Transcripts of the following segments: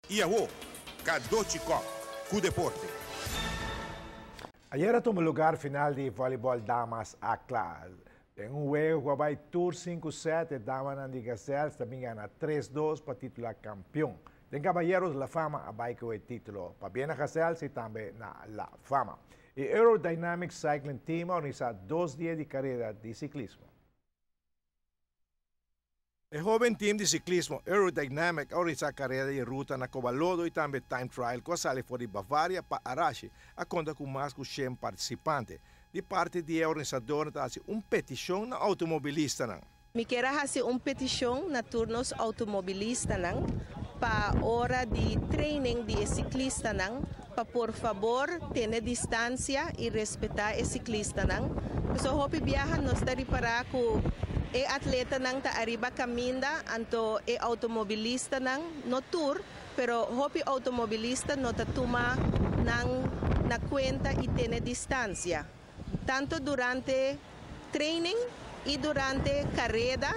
Y awo, Cadochi Kock cu deporte. Ayera a tuma lugar final di volleyball damas A klas. Den un wega cu a bay tur 5 set, e damanan di Gazelles ta bin gana 3-2 pa titula campeon. Den Caballeros, La Fama a bay cu e titulo. Pabien na Gazelles y tambe na La Fama. E Aerodynamic Cycling Team a organisa 2 dia di careda di ciclismo. E hoben team di ciclismo Aerodynamic a organisa careda di ruta na Cobalodo y tambe time trial cu a sali for di Bavaria pa Arashi, a conta cu mas cu 100 participante. Di parti di organisador ta un peticion na automobilistanan. Mi kier haci un peticion na tur nos automobilistanan pa ora di training di ciclistanan, pa por fabor tene distancia y respeta e ciclistanan. So hopi biaha nos ta ripara cu e atletanan ta ariba caminda, anto e automobilistanan, no tur, pero hopi automobilista no ta tuma nan na cuenta y tene distancia. Tanto durante training y durante careda,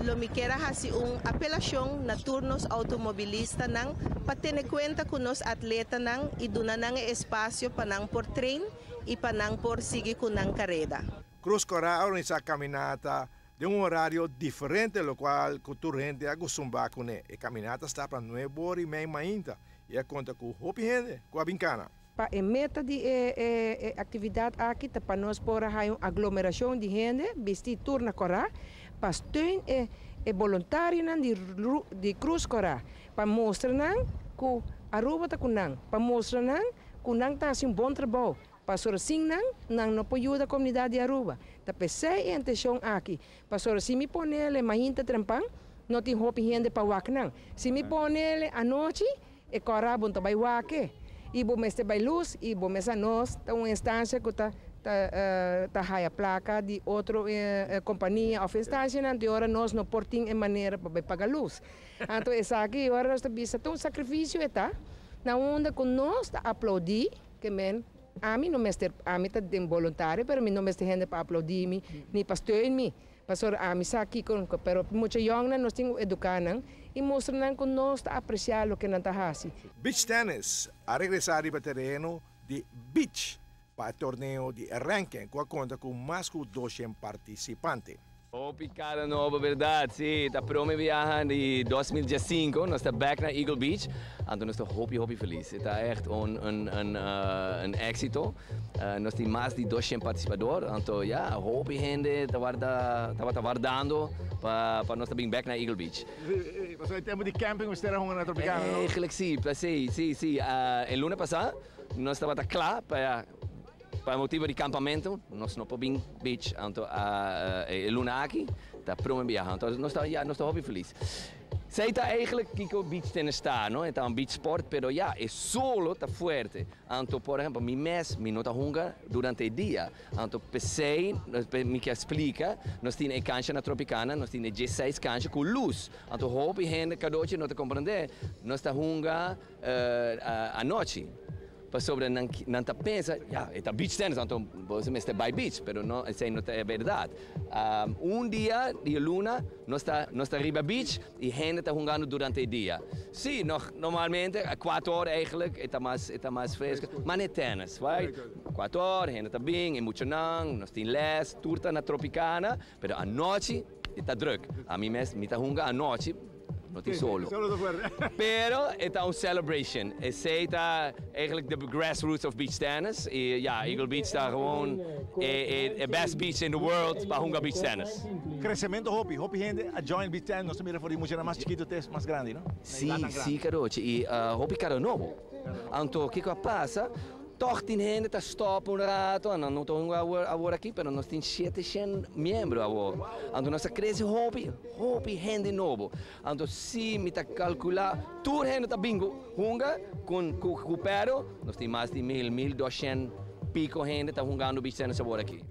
lo mi kier haci un apelacion na tur nos automobilistanan pa tene cuenta cu nos atletanan y duna nan espacio pa nan por train y pa nan por sigui cu nan careda. Cruz Cora a organisa caminata den un horario diferente, locual cu tur hende a custumbra cu ne. E caminata ta pa 9:30 mainta y a conta cu hopi hende cu a bin cana. Pa e meta di e actividad aki ta pa nos por un aglomeracion di hende, bisti tur na cora, pa steun e voluntarionan di Cruz Cora, pa mustra nan cu Aruba ta cu nan, pa mustra nan cu nan ta haciendo un bon trabou. Pasobra sin nan, nan no por yuda e comunidad di Aruba. Ta p'esey e intencion aki. Pasobra si mi pone mainta trempan, no tin hopi hende pa wak nan. Si mi pone anochi, e cora bo n' ta bay wak e. Y bo mester bay luz, y bo mester nos, ta un instancia cu ta haya placa di otro compania of instancia nan, di ora nos no por tin e manera pa paga luz. Anto esaki, ora nos ta bisa, un sacrificio ta, na unda cu nos ta aplaudi, kiermen, ami no mester, ami ta den voluntario, pero mi no mester hende pa aplaudi mi, ni pa steun mi. Pasobra ami sa cu, pero mucha jong nos tin educa nan y mustra nan cu nos ta aprecia loke nan ta haci. Beach tennis a regresa riba tereno di beach pa e torneo di ranking cu a conta cu mas cu 200 participante. Hopi cara nobo, berdad. Si, ta prome biaha di 2015, nos ta back na Eagle Beach. Anto nos ta hopi, hopi feliz. Ta echt un exito. Nos tin mas di 200 participante. Anto, ja, hopi hende ta warda, tabata wardando pa nos bin back na Eagle Beach. Pasobra tempo di camping, bo ta hunga na Tropicana, no? Eigenlijk si. E luna pasa, nos tabata cla pa motibo di campamento, nos no por bin beach, anto e luna aki, ta prome biaha, anto nos ta, ja, nos ta hopi feliz. Esey ta eigenlijk kico beach tennis ta, no? Ta un beach sport, pero ja, e solo ta fuerte. Anto, por ehempel, mi mes, mi no ta hunga durante e dia. Anto, p'esey, mi kier splica, nos tin e cancha na Tropicana, nos tin 16 cancha cu luz. Anto, hopi hende cadochi no ta comprende, nos ta hunga anochi. Pasobra nan ta pensa, ja, ta beach tennis, anto bo mester bay beach, pero no, esey no ta berdad. Un dia, di luna, nos ta riba beach y hende ta hungando durante e dia. Si, no, normalmente, 4 or eigenlijk, ta mas fresco, mas no tennis, right? 4 or, hende ta bin, e muchanan, nos tin les, tur ta na Tropicana, pero anochi, ta druk. Ami mes, mi ta hunga anochi, no tin solo. Solo ta fuerte. Pero ta un celebration. Esey ta eigenlijk de grassroots of beach tennis. Y ja, Eagle Beach ta gewoon e best beach in the world pa hunga beach tennis. Crecemento hopi, hopi hende a join beach tennis, nos ta mira for di mucha mas chikito te mas grandi, no? Si, Carochi. Y hopi cara nobo. Anto, kico a pasa? Toch tin hende ta stop un rato, no, no ta awor aki, pero nos tin 700 miembro awor. Anto nos a crece hopi, hopi hende nobo. Anto si mi ta calcula, tur hende ta bin hunga cu pero, nos tin mas di 1000, 1200 pico hende ta hungando beach tennis awor aki.